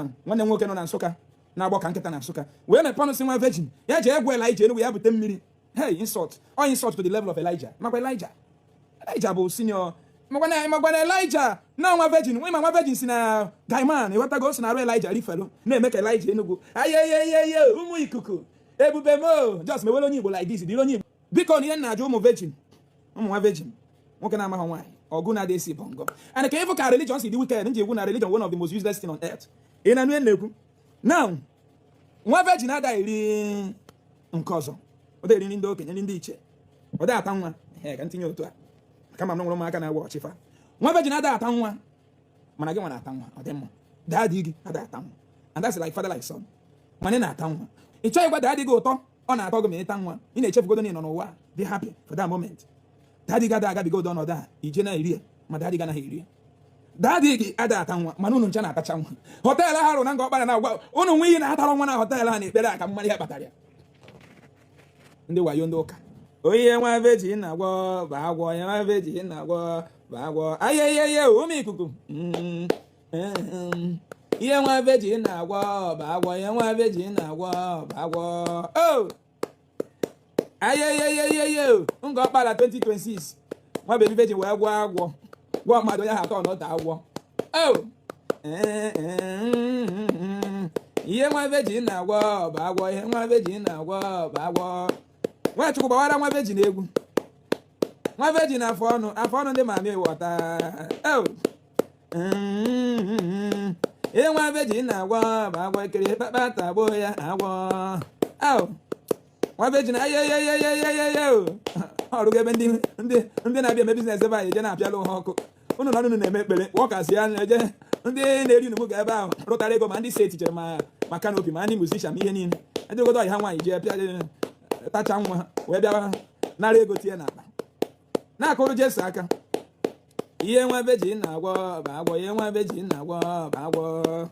Nwanne m nwoke nọ na Nsụka na-agbọ ka nkịta na Nsụka wee mepee ọnụ sị nwa virgin ya jee gwa Elijah Enugu ya bute mmiri. Hey, insult, all insult to the level of Elijah. Makwa Elijah, Elijah bụ senior. Makwa na Elijah na nwa virgin nwe ma nwa virgin si na gaiman ịghọtago, o si na arụ Elijah rifelu na-eme ka Elijah Enugu ayeyeyeye ụmụ ikuku ebube mo just mewere onye Igbo like this, dịrị onye Igbo. Biko, na ihe na-ajụ ụmụ virgin, ụmụ nwa virgin nwoke na-amaghị nwaanyị ọgụ na-adị esi bongo and ka ịfụ ka religion si dị wicked nji egwu na religion, one of the most useless thing on earth. Ị na-anụ ihe m na-ekwu now? Nwa virgin adaghị eri nke ọzọ, ọ dịghị eri nri ndị okenye, nri ndị iche, ọ dịghị ata nwa. Ee, ka m tinye otu a kama m nwere ụmụaka na-agwa ọchịfa. Nwa virgin adaghị ata nwa, mana gị nwa na-ata nwa. Ọ dị mma, daddy gị adaghị ata nwa, and that's like father like son, mana ị na-ata nwa. Ị chọghị gwa daddy gị ụtọ ọ na-atọ gị ma ịta nwa. Ị na-echefugodo na ị nọ n'ụwa, dị happy for that moment. Daddy gị adaghị agabiga ụdị ọnọdụ a ije na-eri ya, ma daddy gị anaghị eri ya. Daddy gị adaghị ata nwa, mana unu ncha na-atacha nwa. Hotel ha rụ na nga ọkpara na-agwa unu nwe iyi na-atara nwa na hotel a na-ekpere a ka mmadụ ihe kpatara ya. Ndị wayo, ndị ụka, onye nwa virgin na-agwọ bụ agwọ, onye nwa virgin na-agwọ bụ agwọ. Ayeyeye, ụmụ ikuku. Ihe nwa virgin na-agwọ bụ agwọ, ihe nwa virgin na-agwọ bụ agwọ. O ayeyeyeyeye, nga ọkpara 2026, nwa baby virgin wee gwọọ agwọ, gwọọ mmadụ, onye ahụ atọ n'ụta agwọ. O ihe nwa virgin na-agwọ bụ agwọ, ihe nwa virgin na-agwọ bụ agwọ. Nwachukwu gbawara nwa virgin egwu. Nwa virgin afọ ọnụ, afọ ọnụ ndị mami wọta. Oh. Ihe nwa virgin na-agwọ bụ agwọ, ekiri kpakpata gbuo ya agwọ. Oh. Nwa virgin ayeyeyeyeyeye, ọrụgo ebe ndị na-abịa eme business ebe a eje na-apịala ha ọkụ. Unu nọ, unu na-eme ekpere wọkasị ya na-eje ndị na-eri unu ga ebe ahụ rụtara ego, ma ndị seti chere ma canopy, ma ndị musician, ma ihe niile edịgodo ọyị ha nwaanyị jee pịa tacha nwa wee bịa nara ego tinye n'akpa na-akụrụ Jesu aka. Ihe nwa virgin na-agwọ bụ agwọ, ihe nwa virgin na-agwọ bụ agwọ.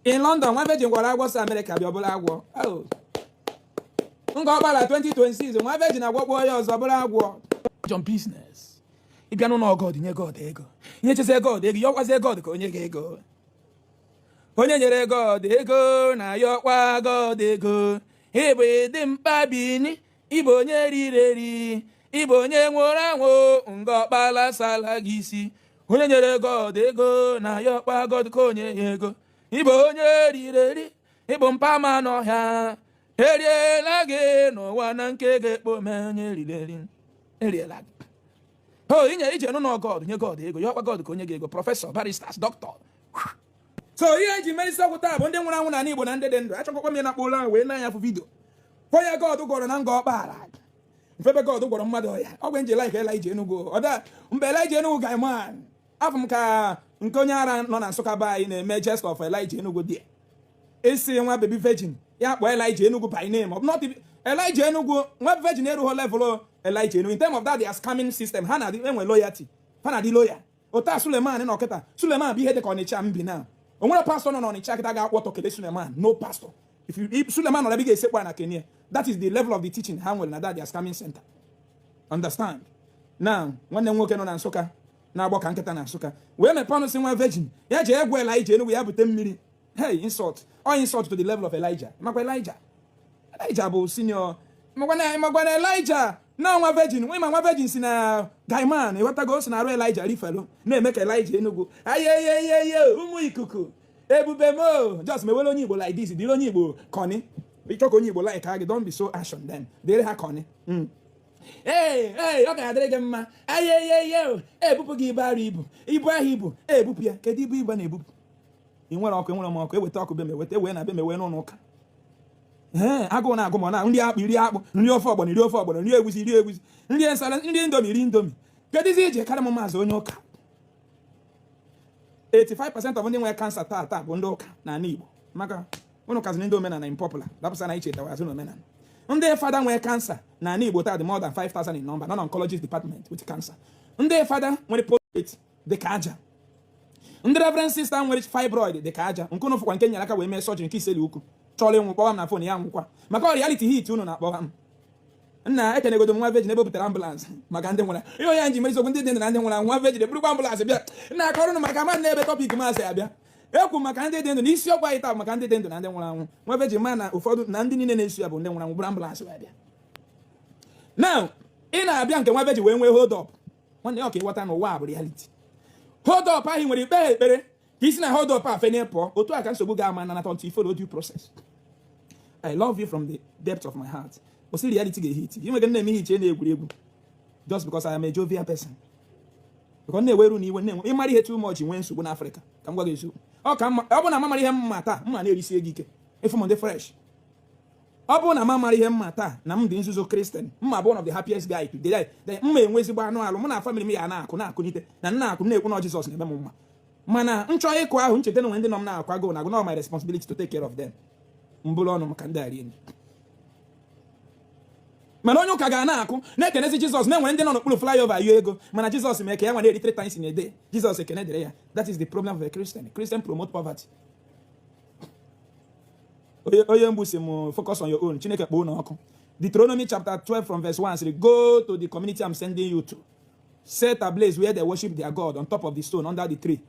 In London, nwa virgin gwọrọ agwọ si Amerịka bịa ọbụla agwọ. Oh. Nga ọkpara 2026, nwa virgin agwọkpọ ya ọzọ bụrụ agwọ. John business, ịbịa n'ụlọ God, nye God ego, nye chezie God ego, yọkwazie God ka onye gị ego. Onye nyere God ego na yọkwa God ego. Ịbụ ịdị mkpa bini, ịbụ onye riri eri, ịbụ onye nwụrụ anwụ. Nga ọkpala sala gị isi. Onye nyere God ego na yọkwa God ka onye ya ego. Ịbụ onye riri eri, ịbụ mpama n'ọhịa, eriela gị n'ụwa na nke ga-ekpo mee. Onye riri eri, eriela gị. O inye ije n'ụlọ God, nye God ego, yọkwa God ka onye gị ego. Professor, barristers, doctor. So ihe eji mere isiokwu taa bụ ndị nwụrụ anwụ n'ala Igbo na ndị dị ndụ. Achọkwakwa m ya na ụlọ ahụ wee na-anya fụ video onye God gwọrọ na nga ọkpara mfebe. God gwọrọ mmadụ ọya ọgwụ nji like Elijah Enugu. Ọda mgbe Elijah Enugu ga man afọ m ka nke onye ara nọ na Nsụka be anyị na-eme jest of Elijah Enugu dị esi nwa baby virgin ya kpọọ Elijah Enugu by name of not Elijah Enugu. Nwa virgin erughị level Elijah Enugu in terms of that their scamming system. Ha na-adị enwe loyalty, ha na-adị loyal. Otu a Suleman nọ kịta, Suleman bụ ihe dị ka Ọnịcha m bi na o nwere pastor nọ n'Ọnịcha kịta ga-akpọ ọtọ kele Suleman. No pastor. If Suleman nọ ebe ị ga-esekwa na Kenya. That is the level of the teaching ha nwere na that their scamming center. Understand now? Nwanne m nwoke nọ na Nsụka na-agbọ ka nkịta na Nsụka wee mepee ọnụ sị nwa virgin ya jee gwa Elijah Enugu ya bute mmiri. Hey, insult, all insult to the level of Elijah. Makwa Elijah, Elijah bụ senior. Makwa na Elijah na nwa virgin nwe ma nwa virgin si na gaiman ịghọtago, o si na arụ Elijah rifelu na-eme ka Elijah Enugu ayeyeyeye ụmụ ikuku ebube mo just mewere onye Igbo like this, dịrị onye Igbo kọni. Ịchọ ka onye Igbo like ha gị, don't be so harsh on them, dịrị ha kọni. Ee ee, ọ ga-adịrị gị mma. Ayeyeye, ebupụ gị ibu arụ, ibu ibu ahụ ibu ebupụ ya. Kedu ibu igbe na-ebupụ? Ị nwere ọkụ, enwere m ọkụ. Eweta ọkụ be m, eweta ewee na be m, ewee n'ụlọ ụka. Ee, agụụ na-agụ ma na nri akpụ, iri akpụ, nri ofe ọgbọnọ, iri ofe ọgbọnọ, nri egusi, iri egusi, nri nsala, nri Indomie, iri Indomie. Kedụzi iji karị m maazị onye ụka? 85% of ndị nwere cancer taa taa bụ ndị ụka n'ala Igbo, maka ụnụ kaziri ndị omenala impopular dapụsa na ichetawa azụ n'omenala. Ndị fada nwere cancer n'ala Igbo taa dị more than 5000 in number, nọ na oncologist department with cancer. Ndị fada nwere prostate dị ka aja. Ndị reverend sister nwere fibroid dị ka aja. Nke unu fụkwa nke nyere aka wee mee surgery nke iseli ukwu chọrọ ịnwụ, kpọwa m na phone ya nwụkwa, maka ọ reality hit unu na-akpọwa m. Nna, ekenegodo m nwa virgin ebe o butere ambulance maka ndị nwere ihe onye ji mere isiokwu ndị dị ndụ na ndị nwụrụ anwụ. Nwa virgin eburukwa ambulance bịa nna akọrọ unu maka ama na ebe topic masị abịa. Ekwu maka ndị dị ndụ na isiokwu anyị taa maka ndị dị ndụ na ndị nwụrụ anwụ. Nwa virgin ma na ụfọdụ na ndị niile na-eso ya bụ ndị nwụrụ anwụ, bụrụ ambulance wee bịa. Now ị na-abịa nke nwa virgin wee nwee hold up. Nwanne ya, ọ ka ịghọta na ụwa a bụ reality. Hold up ahụ nwere ikpe ekpere ka isi na hold up a fenye pụọ. Otu a ka nsogbu ga-ama nanata until you follow due process. I love you from the depth of my heart. Osi reality ga-ehit gị. Nwere na-eme ihe iche na-egwuri egwu just because I am a jovial person, because na-eweru na iwe na-enwe ịmara ihe too much, nwee nsogbu n'Africa. Ka m gwa gị eziokwu, ọ ka mma ọ bụ na mama ihe mma taa, mma na-erisie gị ike ịfụ m ndị fresh. Ọ bụrụ na m amara ihe mma taa na m dị nzuzo Christian, mma bụ one of the happiest guy today. Mma enwe ezigbo anụ alụ, mụ na family m ya na-akụ na-akụnite na nna akụ na-ekwu na Jizọs na-eme m mma. Mana nchọ ịkụ ahụ, ncheta na nwe ndị nọ m na-akụ agụụ na agụ na my responsibility to take care of them. Mbụrụ ọnụ maka ndị arie nri. Mana onye ụka ga na-akụ na-ekenezi Jizọs, na-enwere ndị nọ n'okpuru flyover yọ ego, mana Jizọs mee ka ya nwa na-eri three times in a day. Jizọs ekene dịrị ya. That is the problem of a Christian. Christian promote poverty. Onye mgbu si m, focus on your own. Chineke kpọọ unu ọkụ. Deuteronomy chapter 12 from verse 1 sịrị, "Go to the community I'm sending you to. Set a place where they worship their God on top of the stone, under the tree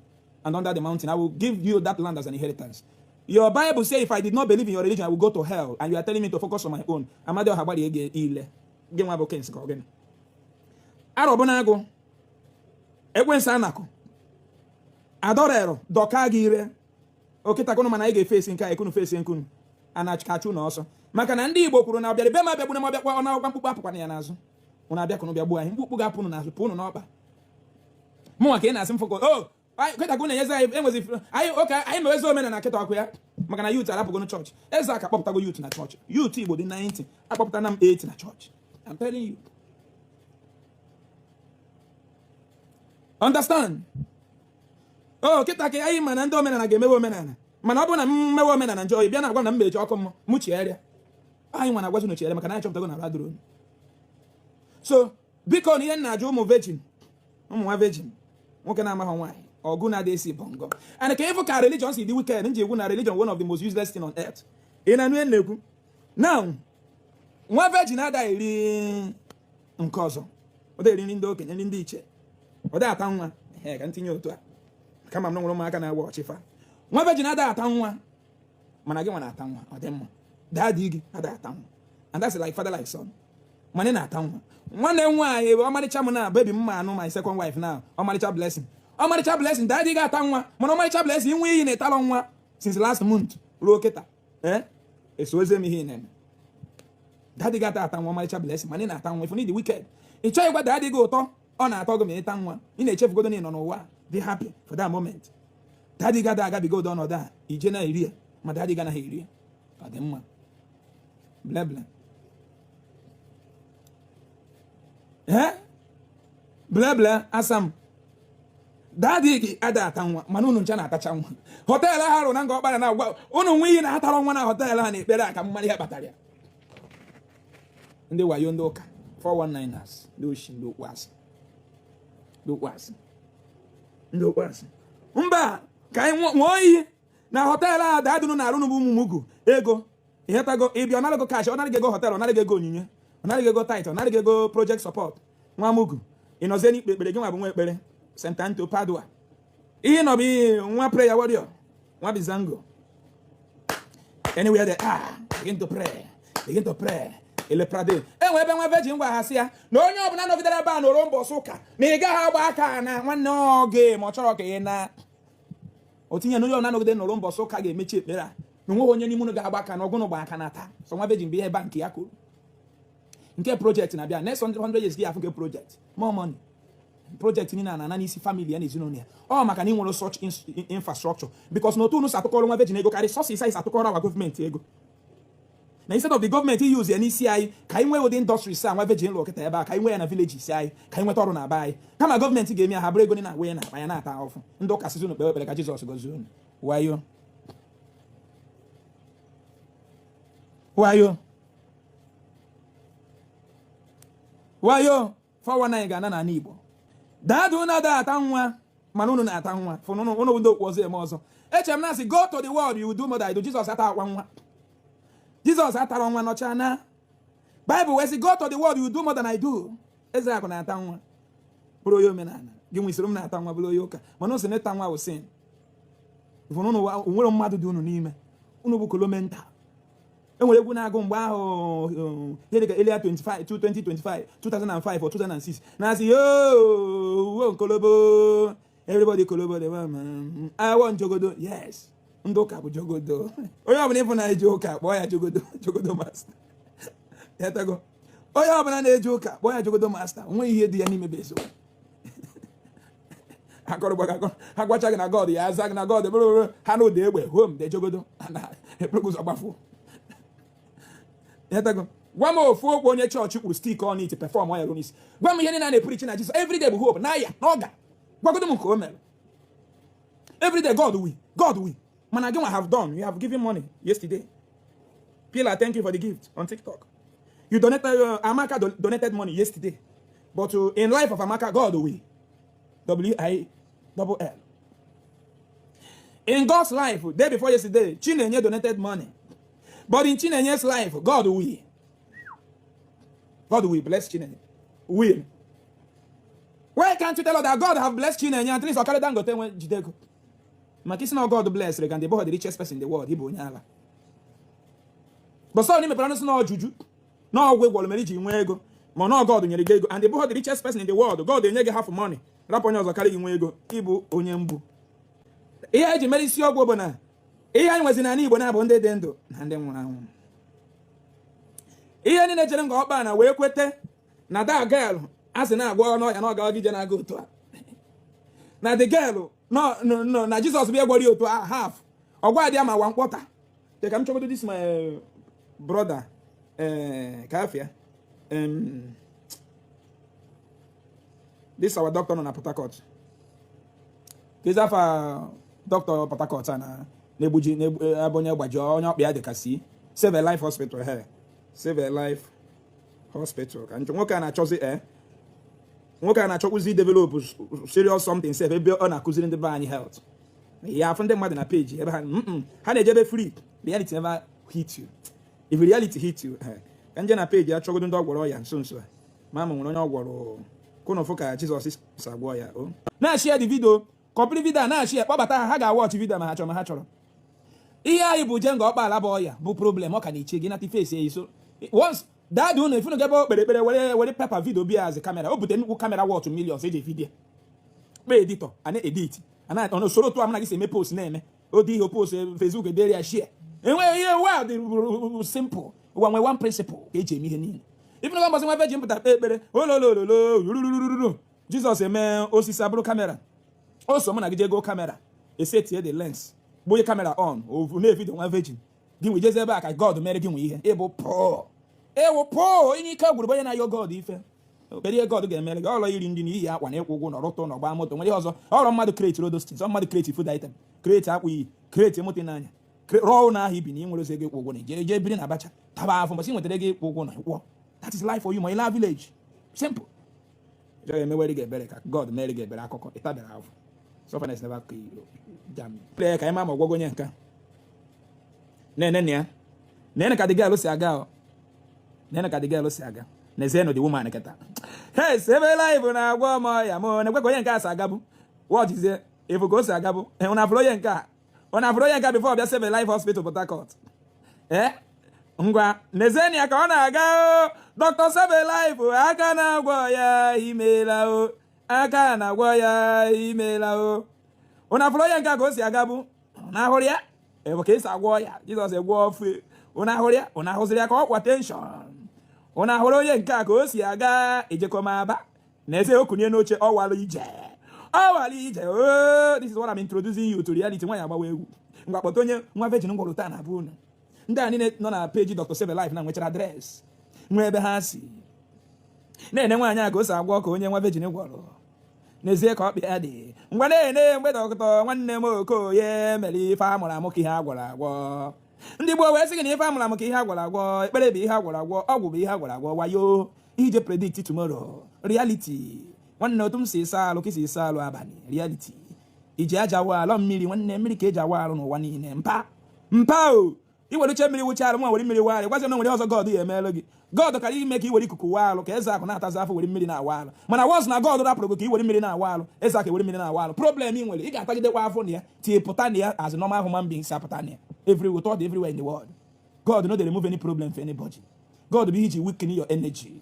and under the mountain. I will give you that land as an inheritance." Your Bible say if I did not believe in your religion, I will go to hell, and you are telling me to focus on my own. Amadioha gbara ege ile gị nwa bụ kens ka ọ gịnị arọbụ na agụ ekwensu anakụ adọrero dọka gị ire okịtakụnụ. Mana anyị ga-efesi nke a, ekunu fesi nkunu a na-achụ na ọsọ, maka na ndị Igbo kwuru na ọbịara be m abịagburu m ọbịakwa ọ na-akwụkwa mkpukpu apụkwana ya n'azụ. Ụnụ abịakụnụ bịa gbuo anyị, mkpukpu ga-apụ unu n'azụ, pụ unu n'ọkpa. Mụnwa ka ị na-asị m focus o kịta ka unu enyezi anyị enwezi anyị ụka anyị mewezi omenala kịta ọkụ ya, maka na youth arapụgo chọọchị. Eze aka kpọpụtago youth na chọọchị. Youth Igbo dị 90, akpọpụtana m 80 na chọọchị. I'm telling you, understand? O kịta ka anyị ma na ndị omenala ga-emewe omenala, mana ọ bụrụ na m mewe omenala njọ, ị bịa na-agwa m na m meji ọkụ mmụọ mụ chigharịa. Anyị nwa na-agwazi unu chigharịa, maka na anyị chọpụtago na arụ unu. So biko, na ihe m na-ajụ ụmụ virgin, ụmụ nwa virgin nwoke na-amaghị nwaanyị ọgụ na-adị esi bongo and ka ịfụ ka religion si dị wicked. Nji egwu na religion, one of the most useless thing on earth. Ị na-anụ ihe m na-ekwu now? Nwa virgin adaghị eri nke ọzọ, ọ dịghị eri nri ndị okenye, nri ndị iche, ọ dịghị ata nwa. Ee, ka m tinye otu a, kama m na nwere ụmụaka na-awa ọchịfa. Nwa virgin adaghị ata nwa, mana gị nwa na-ata nwa. Ọ dị mma, daddy gị adaghị ata nwa, and that's like father like son, mana ị na-ata nwa. Nwanne m nwaanyị ọmarịcha m na baby m ma anụ, my second wife now, ọmarịcha blessing, ọmarịcha blessing, daddy ga-ata nwa, mana ọmarịcha blessing inwe iyi na-etalọ nwa since last month ruo kịta. Ee, esozie m ihe ị na-eme. Daddy ga-ata ata nwa, ọmarịcha blessing, mana ị na-ata nwa. If you need the wicked, ị chọghị gwa daddy gị ụtọ ọ na-atọ gị ma ịta nwa. Ị na-echefugodo na ị nọ n'ụwa, dị happy for that moment. Daddy ga agabiga ụdọ ọnọdụ a, ije na-eri ya, ma daddy ga anaghị eri ya. Ọ dị mma, bleble, ee, bleble asam. Daddy gị ada ata nwa, mana unu ncha na-atacha nwa. Hotel ha rụ na nga ọkpara na-agwa unu nwe iyi na-atara nwa na hotel ha na ekpere a ka mmadụ ihe kpatara ya. Ndị wayo, ndị ụka 419ers, ndị oshi, ndị okwu asị, ndị okwu asị, ndị okwu asị. Mba, ka anyị ṅụọ iyi na hotel a dadụnụ na-arụ n'ụmụ ụmụ ego ịghọtago. Ịbịa, ọ narago cash, ọ naraghị ego hotel, ọ naraghị ego onyinye, ọ naraghị ego tithe, ọ naraghị ego project support. Nwa mugu, ị nọzie n'ikpe ekpere gị nwa bụ nwa ekpere St. Anto Padua. Ihe nọ bụ ihe nwa prayer warrior, nwa bizango. Anywhere they are, begin to pray, begin to pray. Eleprade enwe ebe nwa virgin gwa ha sị ya na onye ọbụla nọgidere ebe a nọrọ mbọsị ụka na ị gaghị agba aka na nwanne oge ma ọ chọrọ ka ị na o tinye na onye ọbụla nọgide nọrọ mbọsị ụka ga-emechi ekpere a, na onweghị onye n'ime unu ga-agba aka na ọgụnụ gba aka na taa. So nwa virgin bụ ihe bank ya kwuru nke project na-abịa next 100 years gị afụ nke project, more money project niile na ana n'isi family ya na ezinụlọ ya. Ọ maka na ị nwere such infrastructure, because na otu unu si atụkọrọ nwa virgin ego karị resources anyị si atụkọrọ awa gọọmenti ego, na instead of the gọọmenti use ya n'isi anyị ka anyị nwee ụdị industries a nwa virgin lụọ kịta ebe a, ka anyị nwee ya na villages anyị, ka anyị nweta ọrụ na be anyị, kama gọọmenti ga-eme ya, ha bụrụ ego na wee na akpa ya na-ata ahụhụ. Ndị ụka sizi unu kpewe ekpere ka Jizọs gọzie unu. Wayo, wayo, wayo. 419 ga-ana n'ala Igbo. Daddy unu ada ata nwa, mana unu na-ata nwa. Fụnụ unu ndị okwu ọzọ eme ọzọ. Eche m na-asị, go to the world, you will do more than I do. Jizọs ata akwa nwa, Jizọs atara nwa nọcha na Bible wee sị, go to the world, you will do more than I do. Eze akụ na-ata nwa bụrụ onye omenala gị nwe isoro m na-ata nwa bụrụ onye ụka, mana o si na ịta nwa bụ sin. Ifụnụ nwere mmadụ dị unu n'ime unu bụ kolomenta. Enwere egwu na-agụ mgbe ahụ, ihe dịka earlier 25 2025, 2005 or 2006, na-asị yo nkolobo, everybody kolobo the man, I want jogodo. Yes, ndị ụka bụ jogodo. Onye ọbụla ịfụ na-eje ụka, kpọọ ya jogodo, jogodo master. Yatago, onye ọbụla na-eje ụka, kpọọ ya jogodo master. Onweghị ihe dị ya n'ime bụ eziokwu. Akọrọ ha gwacha gị na God ya aza gị na God bụrụ ha na ụda egbe home de jogodo na ekpere ụzọ gbafuo. Yatago, gwa m ofu okwu onye chọọchị kwuru, stick on it, perform ya ruo n'isi. Gwa m ihe niile a na-epreach na Jesus everyday bụ hope na ya na ọ ga gwagodo m nke o mere. Everyday God will, God will. Mana gị nwa have done, you have given money yesterday. Pilar, thank you for the gift on TikTok. You donated, Amaka donated money yesterday, but in life of Amaka, God will, W I double L. In God's life, day before yesterday, Chinenye donated money, but in Chinenye's life, God will, God will bless Chinenye. Will. Why can't you tell her that God have blessed Chinenye? At least ọkarị Dangote nwe jidego. Maka isi na God bless can the the richest person in the world, ịbụ onye ala. But sọ na imepere ọnụ sị na ọjụjụ na ọgwụ ịgwọrọ mere iji nwee ego, ma na God nyere gị ego, and the the richest person in the world, God enye gị half money, rapụ onye ọzọ karị gị nwee ego, ịbụ onye mgbu. Ihe eji mere isi ọgwụ bụ na ihe anyị nwezi n'ala Igbo na-abụ ndị dị ndụ na ndị nwụrụ anwụ. Ihe niile chere nga ọkpa na wee kwete na that girl a sị na-agwọ n'ọya na ọ gawa ije na-aga otu a na the girl no na Jizọs bịa gwọrọ ya otu a half ọgwa dị ma wa mkpọta. Te ka m chọgodo this my brother, ka afịa this our doctor nọ na Port Harcourt. Kezi afa doctor Port Harcourt a na na-egbuji na-abụ onye gbaji onye ọkpa ya dị ka si Save a Life Hospital he Save a Life Hospital ka nchọ. Nwoke a na-achọzi nwoke a na-achọkwụzi develop serious something sef, ebe ọ na-akụziri ndị be anyị health ya. Afụ ndị mmadụ na page ebe ha ha na-ejebe free. Reality never hit you. If reality hit you, ka nje na page ya chọgodo ndị ọ gwọrọ ọya nso nso a, ma ma nwere onye ọ gwọrọ kụnụfụ ka Jizọs si agwọ ya. O na-ashare the video, complete video a na-ashare, kpọbata ha, ha ga-awatch video ma ha chọrọ, ma ha chọrọ. Ihe anyị bụ je nga ọkpa bụ ọya bụ problem. Ọ ka na-eche gị nata face ya iso once dadị unu ifunu gebe o kpere ekpere were paper video bịa as camera. O bute nnukwu camera worth millions eji video kpee editor a na-edit a na usoro otu a mụ na gị si eme post na-eme odi ihe post Facebook edere ya share. Enweghị ihe ụwa dị simple. Ụwa nwee one principle ka eji eme ihe niile. Ifunu ga mbọsị nwa virgin pụtara kpee ekpere ololololo rurururu, Jizọs eme osisi abụrụ camera. O so mụ na gị jee go camera, esetie the lens, gbonye camera on, ovu na-evideo nwa virgin gị nwe jezi ebe a ka God mere gị nwe ihe. Ịbụ pụọ ewu pụọ onye ike gwụrụ bụ onye na-ayọ God ife. Kedu ihe God ga-emere gị? Ọlọ iri ndị na iyi akwa na ịkwụ ụgwọ na ọrụtụ na ọgba moto nwere ihe ọzọ. Ọrụ mmadụ create road street, mmadụ create food item, create akwa iyi, create moto n'anya, rụọ ụlọ ahụ ibi na ị nwere ozi ego ịkwụ ụgwọ na ije jee biri na Abacha taba afọ. Mbọsị nwetara ego ịkwụ ụgwọ na ịkwụọ, that is life for you. Ma ị laa village, simple. Jọọ emewere gị ebere ka God mere gị ebere. Akụkọ ịtabịara afọ, sufferness never kill you. Jam play ka anyị ma ma ọgwọgwọ onye nka na-ene ya na-ene ka the girl si aga o nene ka the girl si aga. N'ezienụ the woman kịta. Hey, Save Life na-agwọ m ọya m na-ekwe ka onye nke a si agabụ. Wọchizie ịfụ ka o si agabụ. Ọ na-afụrụ onye nke a, ọ na-afụrụ onye nke a before bịa Save Life Hospital, Port Harcourt. Ee, ngwa n'ezienụ ya ka ọ na-aga o. Dr. Save Life, aka na-agwọ ya, imeela o. Aka na-agwọ ya, imeela o. Ọ na-afụrụ onye nke a ka o si agabụ. Ọ na-ahụrụ ya ebe ka esi agwọ ya. Jizọs egwọ ofe. Ụnụ ahụrụ ya, ụnụ ahụziri ya ka ọ kwa tension. Ụnụ ahụrụ onye nke a ka o si aga ejekọmaba na eze okunye n'oche. Ọ wara ije, ọ wara ije. Oh, this is what I'm introducing you to, reality. Nwaanyị agbawa egwu. Ngwa, kpọta onye nwa virgin ngwọrọ taa na abụ unu. Ndị a niile nọ na page Dr. Save Life na nwechara address, nwee ebe ha si na-ene nwaanyị a ka o si agwọ ka onye nwa virgin gwọrọ n'ezie ka ọ kpịa dị. Ngwa, na-ene mgbe dọkịta nwanne m Okoye mere ife amụrụ amụ ka ihe a gwọrọ agwọ. Ndị gboo wee sị gị na ife amụrụ amụ ka ihe a gwọrọ agwọ. Ekpere bụ ihe a gwọrọ agwọ, ọgwụ bụ ihe a gwọrọ agwọ. Wayo ije predict tomorrow, reality. Nwanne, otu m si ịsa alụ ka isi ịsa alụ abalị, reality. Iji aja wa alọ mmiri, nwanne, mmiri ka eji awa alụ n'ụwa niile. Mpa mpa o Iwereche mmiri wụcha arụ, nwa were mmiri wa arụ, gwazi m na nwere ọzọ God ya emeelu gị. God kara ime ka i were ikuku wa arụ, ka eze akụ na-atazi afọ were mmiri na-awa arụ. Mana once na God rapụrụ gị ka i were mmiri na-awa arụ, eze akụ were mmiri na-awa arụ, problem ị nwere, ị ga-atagidekwa afọ na ya tie pụta na ya as normal human beings apụta na ya. Every ụtọ dị everywhere in the world. God no dey remove any problem for anybody. God bụ ihe iji weaken your energy.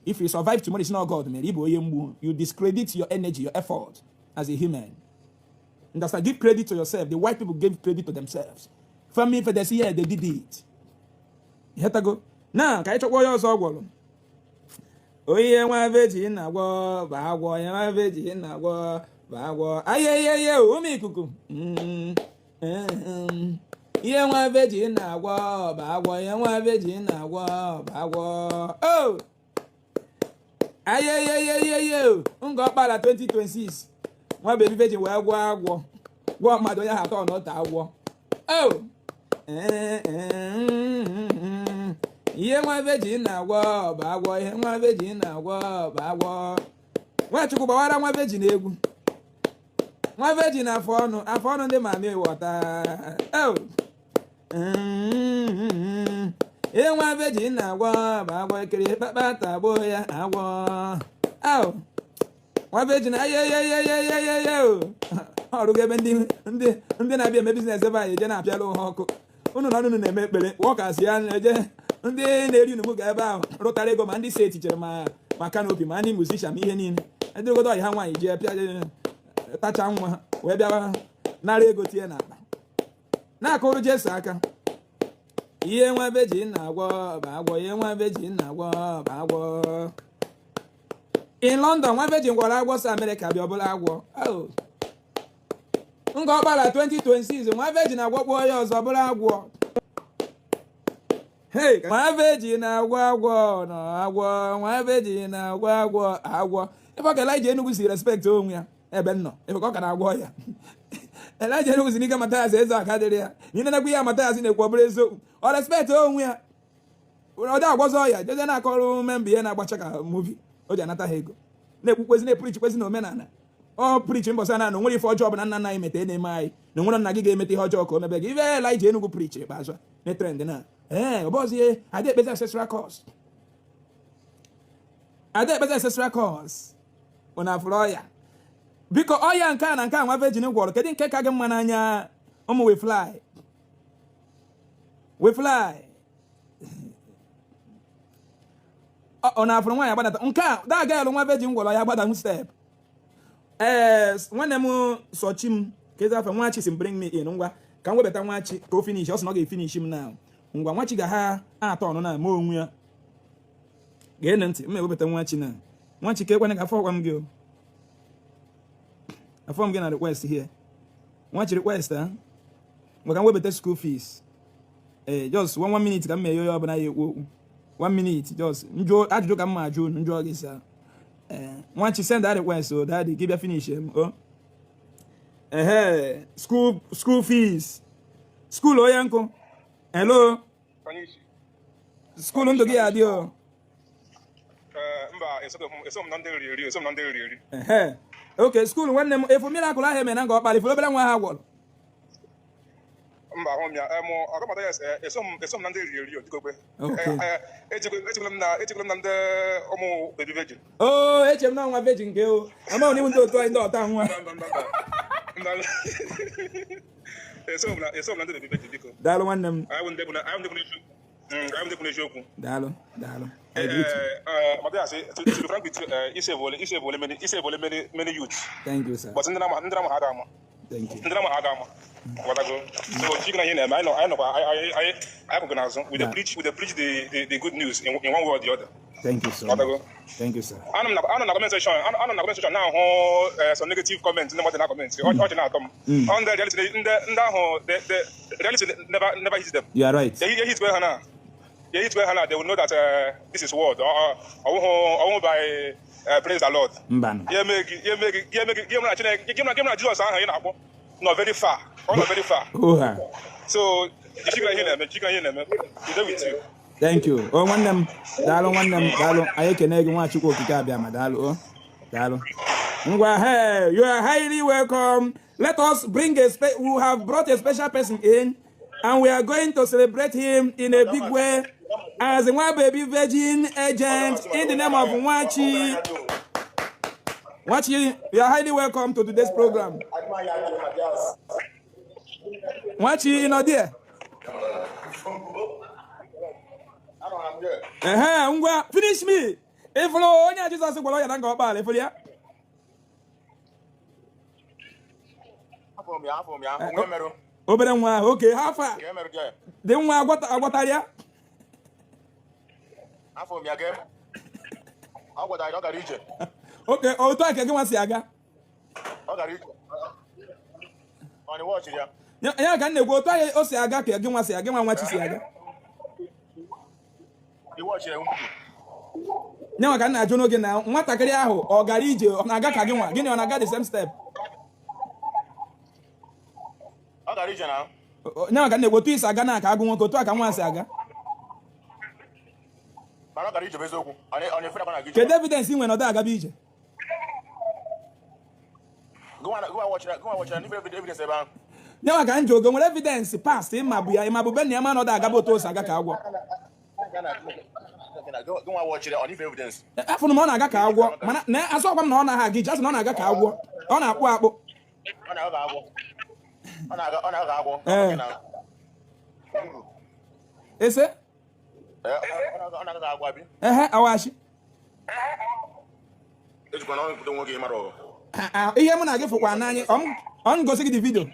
If you survive tomorrow, it's not God mere ị bụ onye mgbu. You discredit your energy, your effort as a human. Understand? Give credit to yourself. The white people gave credit to themselves. Family for they say, yeah, they did it. Ịghọtago? Na ka anyị chọkwa onye ọzọ ọ gwọrọ. Onye nwa virgin na-agwọ bụ agwọ, onye nwa virgin na-agwọ bụ agwọ. Ayeyeye, ụmụ ikuku. Ihe nwa virgin na-agwọ bụ agwọ, ihe nwa virgin na-agwọ bụ agwọ. Oh! Ayeyeyeyeye, nga ọkpara 2026 nwa baby virgin wee gwọọ agwọ, gwọọ mmadụ, onye ahụ atọ na ụta agwọ. Oh! Ihe nwa virgin na-agwọ bụ agwọ, ihe nwa virgin na-agwọ bụ agwọ. Nwachukwu gbawara nwa virgin egwu. Nwa virgin afọ ọnụ, afọ ọnụ ndị mami wọta. Oh! Ihe nwa virgin na-agwọ bụ agwọ, ekiri kpakpata gbuo ya agwọ. Oh! Nwa virgin, ayeyeyeyeyeye, ọrụgo ebe ndị na-abịa eme business ebe a eje na-apịala ha ọkụ. Unu na unu na-eme ekpere workers ya eje, ndị na-eri unu ga ebe ahụ rụtara ego, ma ndị si etichere, ma canopy, ma ndị musician, ma ihe niile edịgodo ọyị ha nwaanyị jee pịa tacha nwa ha wee bịawa nara ego tinye n'akpa na-akụrụ Jesu aka. Ihe nwa virgin na-agwọ bụ agwọ, ihe nwa virgin na-agwọ bụ agwọ. In London, nwa virgin gwọrọ agwọ si Amerịka bịa, ọbụla agwọ. Oh. Nga ọkpara 2026 nwa virgin agwọkwa onye ọzọ, bụrụ agwọ. Hey, nwa virgin na-agwọ agwọ na agwọ, nwa virgin na-agwọ agwọ agwọ. Ife ka Elijah Enugu si respect onwe ya ebe m nọ, ife ka ọ ka na-agwọ ya. Elijah Enugu si n'ike Mathias eze aka dịrị ya na ịnenekwa ihe Mathias na-ekwu, ọ bụrụ eziokwu, ọ respect onwe ya, ọ dị agwọzọ ọya jeze na-akọrọ member ihe na-agbacha ka movie o ji anata ha ego, na-ekwukwezi, na-epreachikwezi na omenala. Ọ preach mbọsị na onwere ife ọjọọ ọbụla nna nna anyị mete na-eme anyị, na onwere nna gị ga-emete ihe ọjọọ ka o mebe gị. Ife Elijah Enugu preach ikpeazụ a na trend na ee ọbọzi ada ekpezi ancestral curse, ada ekpezi ancestral curse. Unu afụrụ ọya? Biko, ọya nke a na nke a nwa virgin gwọrọ, kedu nke ka gị mma n'anya? Ụmụ we fly, we fly. Ọ na-afụrụ nwaanyị agbadata nke a daga elu. Nwa virgin gwọrọ ya gbada step. Ee, nwanne m sochi m ka ezi afọ nwachi si m bring me in. Ngwa, ka m webata nwachi ka o finish. Ọ sị na ọ ga-efinish m na ngwa nwachi ga ha atọ ọnụ na ma onwe ya gee ntị. M ewebata nwachi na nwachi ka ekwana ka afọ ọkwa m gị o afọ m gị na request here. Nwachi request ha maka m webata school fees. Ee, just one minute ka m mee onye ọbụla ya ekwu okwu. One minute, just njụ ajụjụ ka m ma ajụ unu, njụọ gị sa. Ee, nwachi, send that request o daddy gị bịa finish m o. Ehe, school fees, school onye nkụ. Hello. Onye isi. School ndụ gị ya adị o. Ee, mba, eso m na ndị riri eri, eso m na ndị riri eri. Ehe, okay, school nwanne m, efu miracle ahụ eme na nga ọkpara ifuru obere nwa ha gwọrọ. Mba, ahụ m ya. Mụ ọgọmata ya, eso m na ndị riri eri otikokwe. Okay. Ejikwele m na ndị ụmụ baby virgin. O eche m na nwa virgin nke o ama na iwu ndị otu anyị ndị ọta nwa. Mba, mba, mba, mba. Eso m na ndị baby virgin, biko. Daalụ, nwanne m. Anyị bụ ndị bụ n'eziokwu. Anyị bụ ndị bụ n'eziokwu. Daalụ, daalụ. I greet you. Mathias, to be frank with you, ise evole many many youths. Thank you, sir. But ndị na-ama ha ga-ama. Thank you. Ndị na-ama ha ga-ama. Ghọtago? So chike na ihe na-eme, anyị nọkwa, anyị kwụgo n'azụ. We dey preach the good news in one way or the other. Thank you so much. Ghọtago? Thank you, sir. Anọ m na comment section na-ahụ some negative comment ndị mmadụ na comment. Ọchị na-atọ m. Ọ ndị reality, ndị ahụ, the reality never hit them. You are right. Ya hit ha na. Ya hit ha na, they will know that this is word. Ọwụhụ by praise the Lord. Mbanụ. Ya eme gị, gị na Chineke, gị na Jizọs ahụ ị na-akpọ nọ very far. Ọ nọ very far. Oha. So, jikere ihe na-eme, jikere ihe na-eme. We dey with you. Thank you o nwanne m, daalụ nwanne m, daalụ. Anyị ekene gị, Nwachukwu Okike abịa ma. Daalụ o, daalụ. Ngwa, hey, you are highly welcome. Let us bring a we have brought a special person in. And we are going to celebrate him in a big way as Nwa Baby Virgin agent in the name of Nwachi. Nwachi, you are highly welcome to today's program. Nwachi, you know there? Ehe, ngwa, finish me. Ifụlụ onye a Jizọs gwọrọ ọya na Ngor Okpala, ifụlụ ya? Obere nwa ahụ, okay, how far? Dị nwa agwọtara ya? Okay, otu a ka gị nwa si aga. Ya ka m na-ekwu, otu ahụ o si aga ka gị nwa si aga, nwa Nwachi si aga. Nyanwa ka m na-ajụ n'oge na nwatakịrị ahụ ọ gara ije, ọ na-aga ka gị nwa, gịnị ọ na-aga the same step? Nyanwa ka m na-ekwu, otu i si aga na ka agụ nwoke, otu a ka nwa si aga. Kedu evidence ị nwere na ọ da agaba ije? Nyanwa ka m jụ gị, nwere evidence past ịma bụ ya, ịma bụ be nna ya ma na ọ da agaba otu o si aga ka agwọ. Afụrụ m ọ na-aga ka agwọ, mana na asọkwa m na ọ naghị aga ije, asị na ọ na-aga ka agwọ, ọ na-akpụ akpụ. Ee. Ese? Ehe, awashi. Ihe mụ na gị fụkwa n'anya, ọ m gosi gị the video.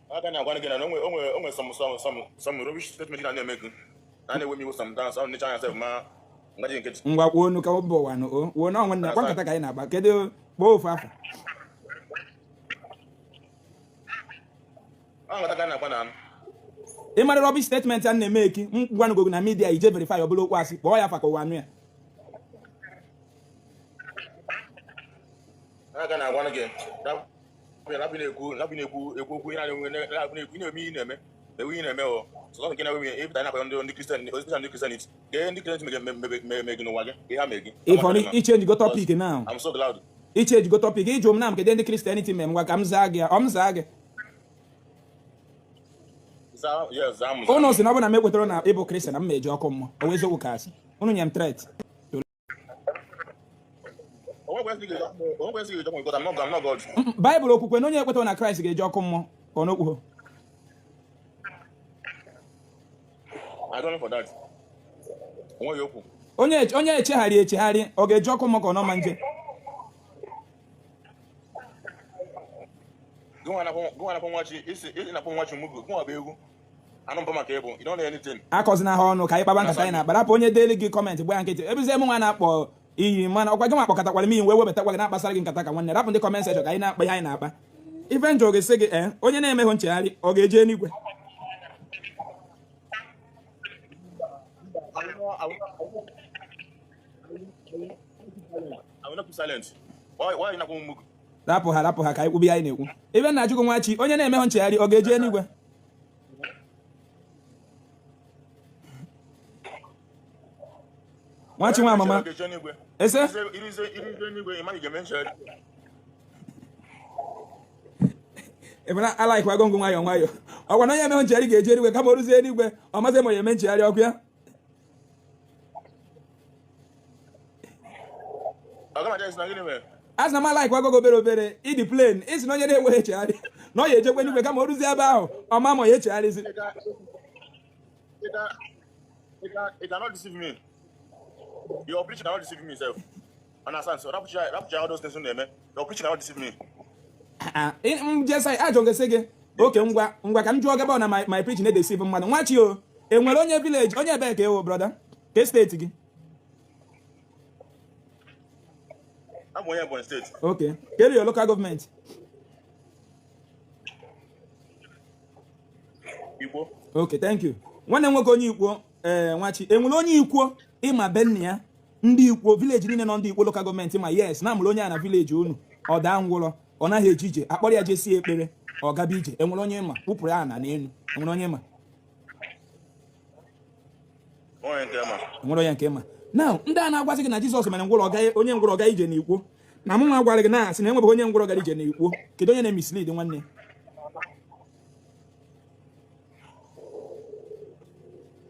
Aga na-agwa gị na o nwe some rubbish statement na na-eme gị na na-ewe m iwe sometimes, ọ na-eche anya sef ma ngaji nkịtị. Ngwa kwuo onu ka mba ụwa nụ o kwuo na onwe nna kwa nkata ka anyị na-akpa. Kedu kpọọ ofu afa? Ọ nkata ka anyị na-akpa na Ị mara rubbish statement a na-eme eki m gwanụgogo na media ije verify ọ bụla okwu asị, kpọọ ya afa ka ụwa nụ ya. Aga na-agwa gị rapụ na-ekwu rapụ na-ekwu ekwu okwu na-enwe rapụ na-ekwu ị na-eme ihe ị na-eme ewu ihe na-eme o sọsọ nke na-enwe ihe ịpụta na-akpa ndị Christian especially ndị Christianity gee ndị Christian mebe gị n'ụwa gị ihe ha mee gị. If ọ ị change go topic now. I'm so glad. Ị change go topic, ị jụ m na m kedu ndị Christianity mee, ngwa ka m zaa gị, ọ m zaa gị. Ụnụ sị na ọ bụ na m ekwetara na ịbụ Christian na m eje ọkụ mmụọ, o eziokwu ka asị ụnụ nye m threat. Baịbụl okwukwe na onye ekwetara na Kraịst ga-eje ọkụ mmụọ ka ọ n'okwuho. Onye echegharị echegharị ọ ga-eje ọkụ mmụọ ka ọ nọ ma nje? Akọzina ha ọnụ ka anyị kpaba nkata anyị na-akpa. Rapụ onye deeli gị comment, gba ya nkịtị. Ebizie m nwa na-akpọ iyi, mana ọkwa gị nwa kpọkọtakwara m iyi wee webatakwa gị na-akpasara gị nkata ka nwanne. Rapụ ndị comment section ka anyị na-akpa ihe anyị na-akpa. Ife njọ gị sị gị ee, onye na-emeghị nchegharị ọ ga-eje eluigwe? Rapụ ha, rapụ ha ka anyị kwube ihe anyị na-ekwu. Ife na-ajụ gị Nwachi, onye na-emeghị nchegharị ọ ga-eje eluigwe? Nwachi nwa mama ese ebena alaikwa gongo nwayọọ nwayọọ, ọkwa na onye emeghị nchegharị ga-eje eluigwe, kama o ruzie eluigwe ọ mazi ma ya eme nchegharị ọkụ ya. A sị na m alaikwa gogo obere obere ịdị plain, ị sị na onye na-enweghị echegharị na ọ ya ejekwe n'igwe, kama o ruzie ebe ahụ ọ ma ma ya echegharịzi. You cannot deceive me. Your preaching cannot deceive me sef. Understand? So rapụcha rapụcha all those things na-eme. Your preaching cannot deceive me. M jesa ajọ gị gị okay, ngwa ngwa ka m jụọ gị ebe ọ na my preaching na-edeceive mmadụ. Nwachi o enwere onye village onye ebee ka ị wụ brother ka steeti gị? Abụ onye Ebonyi steeti. Okay, kedu your local government? Ikwo. Okay, thank you. Nwanne m nwoke onye Ikwo, ee Nwachi, enwere onye Ikwo ịma be nna ya, ndị Ikwo village niile nọ ndị Ikwo local government ma yes na amụrụ onye a na village unu, ọ daa ngwụrọ, ọ naghị eje ije, akpọrọ ya jesie ekpere, ọ gaba ije, enwere onye ịma wụpụrụ ya na n'elu, enwere onye ịma? Enwere onye nke ịma? Now ndị a na-agwazi gị na Jizọs mere ngwụrọ onye ngwụrọ gaa ije n'Ikwo, na mụ nwa gwara gị na asị na enwebeghị onye ngwụrọ gara ije n'Ikwo, kedu onye na-emislead nwanne?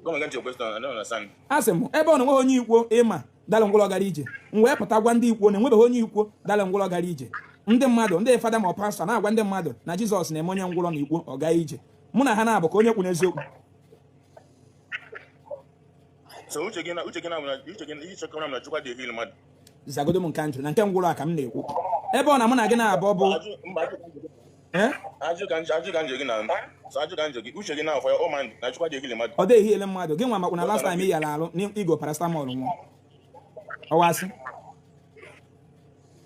Come again to your question. I don't understand. A sị m, ebe ọ na enweghị onye Ikwo ịma dara ngwụrọ gara ije, m wee pụta gwa ndị Ikwo na enwebeghị onye Ikwo dara ngwụrọ gara ije. Ndị mmadụ, ndị fada ma ọ pastọ, na-agwa ndị mmadụ na Jizọs na-eme onye ngwụrọ na Ikwo ọ gaa ije. Mụ na ha na-abụ ka onye kwu n'eziokwu? So uche gị na ihe chọkọrọ m na Chukwu adịghị heal mmadụ. Zagodo m nke njụ na nke ngwụrọ a ka m na-ekwu, ebe ọ na mụ na gị na-abụ bụ Ajụ mba, ajụ. Eh? Ajụ ka njụ gị na so ajụ ka njụ gị, uche gị na for your own mind, na Chukwu adịghị heal mmadụ. Ọ dịghị ele mmadụ. Gị nwa makwu na last time ị yara arụ n'igo paracetamol nwụọ. Ọwasị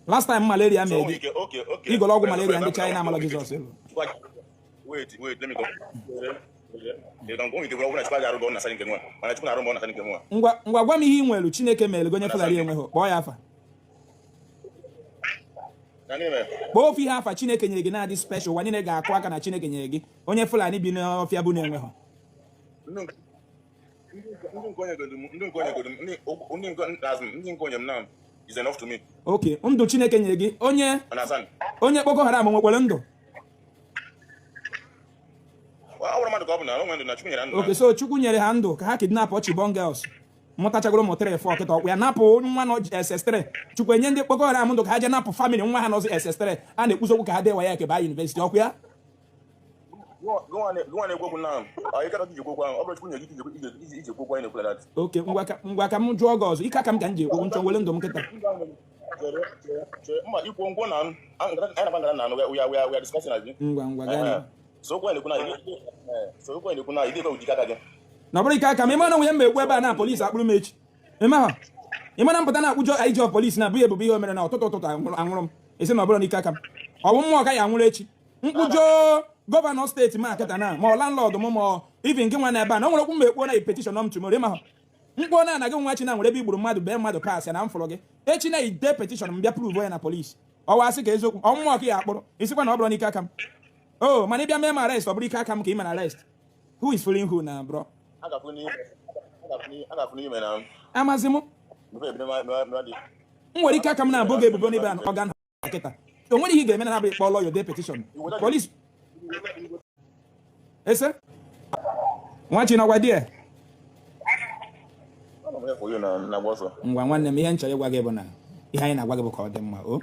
last time malaria So mee nwere gị ike, okay. Igolo ọgwụ malaria ndị China amala Jizọs elu. Wait, wait, let me go. They don't go into ọ bụrụ na Chukwu adịghị arụ gị ọrụ na side nke nwa, mana Chukwu na-arụ m ọrụ na side nke nwa. Ngwa ngwa, gwa m ihe ị nwere Chineke mere gị onye Fulani enweghị. Kpọọ ya afa. Na gịnị mere? Kpọọ ofu ihe afa Chineke nyere gị na-adị special, ụwa niile ga-akụ aka na Chineke nyere gị, onye Fulani bi n'ọfịa bụ na-enweghị. Ndị nke onye godu m, ndị nke as in, ndị nke onye m now is enough to me. Okay, ndụ Chineke nyere gị, onye Understand? onye Boko Haram nwekwara ndụ? Ọ bụrụ mmadụ ka ọ bụ na o nwere ndụ na Chukwu nyere ndụ. Okay, so Chukwu nyere ha ndụ ka ha kidnap Chibok girls, mụtachagoro ụmụ 3 4 kịta, ọkwa ya napụ nwa nọ SS3. Chukwu enye ndị Boko Haram ndụ ka ha jee napụ family nwa ha nọzi SS3 a na-ekwuzi okwu ka ha dee WAEC baa university, ọkwa ya? Gụnwa na-ekwu okwu now, ọ ike iji ekwu okwu ahụ, ọ bụrụ Chukwu nyere gị iji ekwu okwu anyị na-ekwu like that. Okay, ngwa ka m jụọ gị ọzọ. Ike aka m ka m ji ekwu nchọ were ndụ m kịta. Chere, chere, chere. Mba, ikwu ngwụ na anyị na-akpa nkata na we are discussing as Ngwa ngwa, gaa n'ihu. So okwu anyị na-ekwu na ide ekwe ujike aka gị. Na ọ bụrụ ike aka m, ịma na onwe m ekwu ebe a na polisi akpụrụ m echi. Ịma ha, ịma na mpụta na-akpụjọ IG of police na abụghị ebubo ihe o mere na ụtụtụ ụtụtụ anwụrụ m esi na ọ bụrụ n'ike aka m. Ọ bụ mmụọ ka ya anwụrụ echi mkpụjọ gọvanọ steeti m akịta na ma ọ landlord m ma ọ even gị nwa na ebe a na o nwere okwu m ekpuo na petition m tomorrow. Ịma ha mkpuo na anaghị nwa chi na nwere ebe igburu mmadụ, bee mmadụ pass ya na m fụrụ gị echi na ide petition m bịa prove ya na polisi. Ọwa asị ka eziokwu, ọ mmụọ ka ya akpụrụ isikwa na ọ bụrụ n'ike aka m o, mana ịbịa mee m arrest, ọ bụrụ ike aka m ka ị mere arrest. Who is fooling who na, bro? A ga-afụ n'ime na Amazi m. before ebido mewa dị. M nwere ike aka m na-abụ gị ebubo n'ebe a ọga kịta. O nwere ihe ị ga-eme na na-abụ ịkpọ lawyer, dee petition, police ese nwachi na die. Anọ m here for you na agba ọsọ. Ngwa nwanne m, ihe m chọrọ ịgwa gị bụ na ihe anyị na-agwa gị bụ ka ọ dị mma. O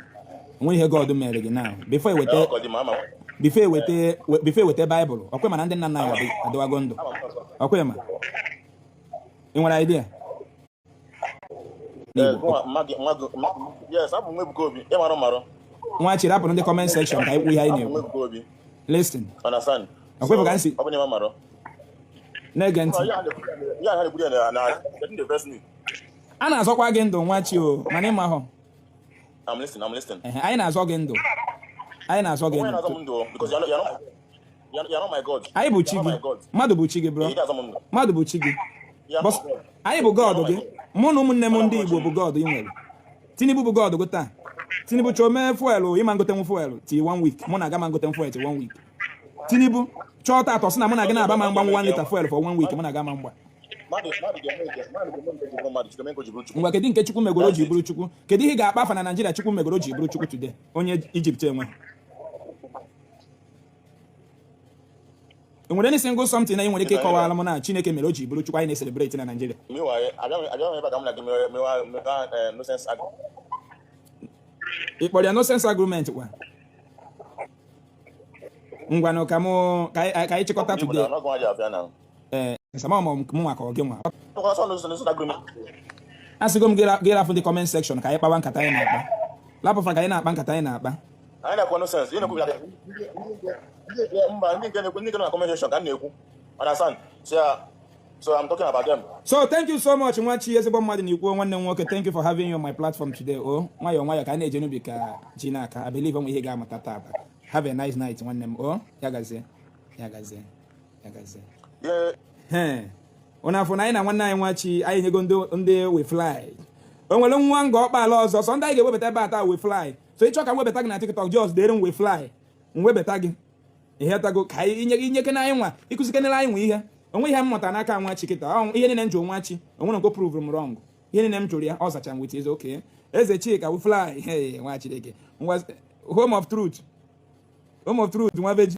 nwere ihe God mere gị now before Ee, eweta ọ ka ọ dị ma ama. Before eweta Baịbụl, ọkwe mana ndị nna nna anyị adịwago ndụ. Ama m ọsọ. Ọkwe ma ị nwere idea? Ee, N'Igbo. gụnwa, yes, abụ m Ebuka Obi. Ị mara marụ. Nwa chiri apụrụ ndị comment section ka anyị kwuo ihe anyị Abụ m na-ekwu. Ebuka Obi. Listen. Understand? Ọkwa ka m si Ọ bụ na ịma marụ. Na-ege ntị. Ya ha na-ekwu ya na getting the best me. A na-azọkwa gị ndụ, nwa chi, o mana ịma hụ. I'm listening, I'm listening. Ehe, anyị na-azọ gị ndụ, anyị na-azọ gị Onye na-azọ m ndụ. ndụ because you're not my God. Anyị bụ chi You're gị. not my God. Mmadụ bụ chi gị, bro. Ị ga-azọ m ndụ. Mmadụ bụ chi gị. You're Bọs not my God. anyị bụ God gị. Mụ na ụmụnne m ndị Igbo bụ God ị nwere. Tinubu bụ God gị taa. Tinubu chọọ mee fuel, ịma ngotenwu fuel till one week. Mụ na aga ma ngotenwu fuel till one week. Tinubu chọọ taa sị na mụ na gị na-aba ma mgbanwe 1 litre fuel for one week, mụ na aga ma mgba. Mmadụ ga-eme nke ji bụrụ mmadụ, Chukwu eme nke o ji bụrụ Chukwu. Ngwa, kedu nke Chukwu megoro o ji bụrụ Chukwu? Kedu ihe ị ga-akpa afa na Naijiria Chukwu megoro o ji bụrụ Chukwu today onye Ijipt enwe? Enwere any single something na ị nwere ike ịkọwara m na Chineke mere o ji bụrụ Chukwu anyị na-celebrate na Naijiria? Meanwhile, abịa m ebe a ka m na gị mewa nonsense Ị kpọrọ ya nonsense argument kwa. Ngwanụ, ka mụ ka anyị chịkọta Igbo today. na ọgụ nwa ji afịa na. Ee, sama ma mụ nwa ka ọ gị nwa. Ọsọ nonsense agreement. Asịgo m gị rafụ ndị comment section ka anyị kpawa nkata anyị na-akpa. Lapụfa ka anyị na-akpa nkata anyị na-akpa. Anyị na-ekwu nonsense. Ị na-ekwu mba, ndị nke na-ekwu, ndị nke nọ na comment section ka m na-ekwu. Understand? So, yeah, so I'm talking about them. So thank you so much, nwachi, ezigbo mmadụ na ikwu nwanne m nwoke. Thank you for having you on my platform today. O nwayọọ nwayọọ ka anyị na-eje n'ubi ka ji n'aka. I believe onwe ihe ga-amụta taata. Have a nice night, nwanne m. O ya gazie, ya gazie, ya gazie. Yeah. Ee, ụnụ afọ na anyị na nwanne anyị nwachi, anyị enyego ndị we fly. O nwere nwa nga ọkpala ọzọ sọ ndị anyị ga-ewebata ebe a taa, we fly. So ịchọ ka m webata gị na TikTok, just dere m "we fly", m webata gị. Ihe tago ka anyị inye inyekene anyị nwa ịkụzikenere anyị nwa ihe onwe. Ihe m mụtara n'aka nwachi kịta ọ, ihe niile m jụrụ nwachi, o nwere nke prove m wrong. Ihe niile m jụrụ ya, ọ zacha m with eze. Okay, eze Chika, we fly. Hey, nwa Chineke, ngwa, home of truth, home of truth, nwa veji.